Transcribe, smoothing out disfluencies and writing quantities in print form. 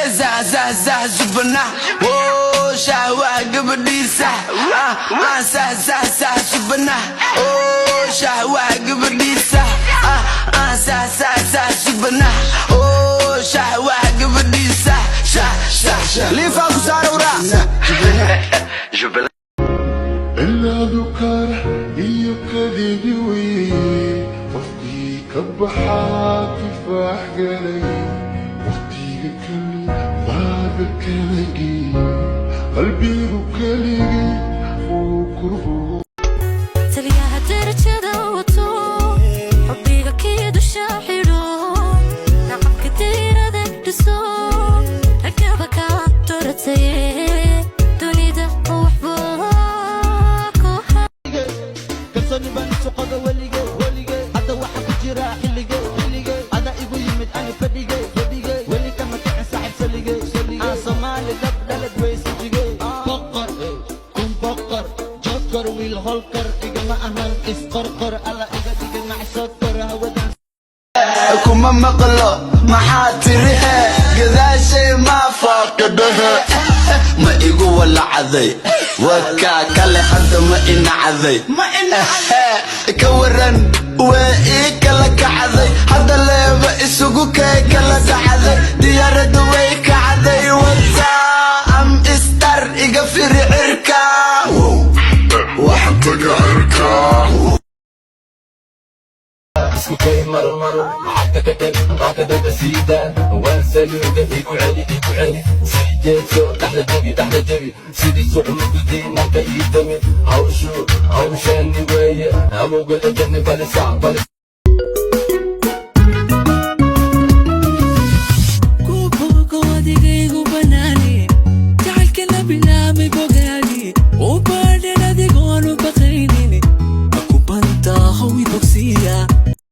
Zah zah zah subana, oh shahwah gabadhiisa. Ah ah, sah sah sah subana, oh shahwah gabadhiisa. Ah ah, sah sah sah subana, oh shahwah gabadhiisa. Shah shah shah liifa ku saarowra. Cilaadu kara iyo kadibi weye, qofkii ka baxaa kifaax galay, waqtiga kali baada kala geey, qalbigu keligii wuu kurbo. Taliyaha darajada wato, xubbiga kii dusha xidho, nacabka diirada dhiso, ragaba kaa doorataye, dunida waxba ku Kalsooni baan isu qaba welige welige. Hadda waxa ku jira xillige xillige. Ada igu yimid ani fadhige fadhige, weli kama kicin saaxiib salige salige. Aan Soomaali dhab dhalad weysa jige, boqor kun boqor jokor, wiil holkar igama ahan isqorqor, alla iga dhiga macsokor hawadan. Kuma maqlo, maxaa tiri he? Gadaashay maa faaqa dhehe, ma igu walacday? Wakaa kale hadda ma inacday? Ka waran, waa ii kala kacday hadda, leeba isugu kay kala dhacday, diyaaradda way kacday. Wataa am star, iga firi cirka. Waxaan taga cirkaa. Isku kay maro maro, lacagta ka tag baakadada siida, waan saluuga, igu celi, igu celi, sii jeedso, dhexda jabi, dhexda jabi, sidii suuq mugdi nanka ii dami, hawshu hawshaani weeye, awowga la jani balisa balisa.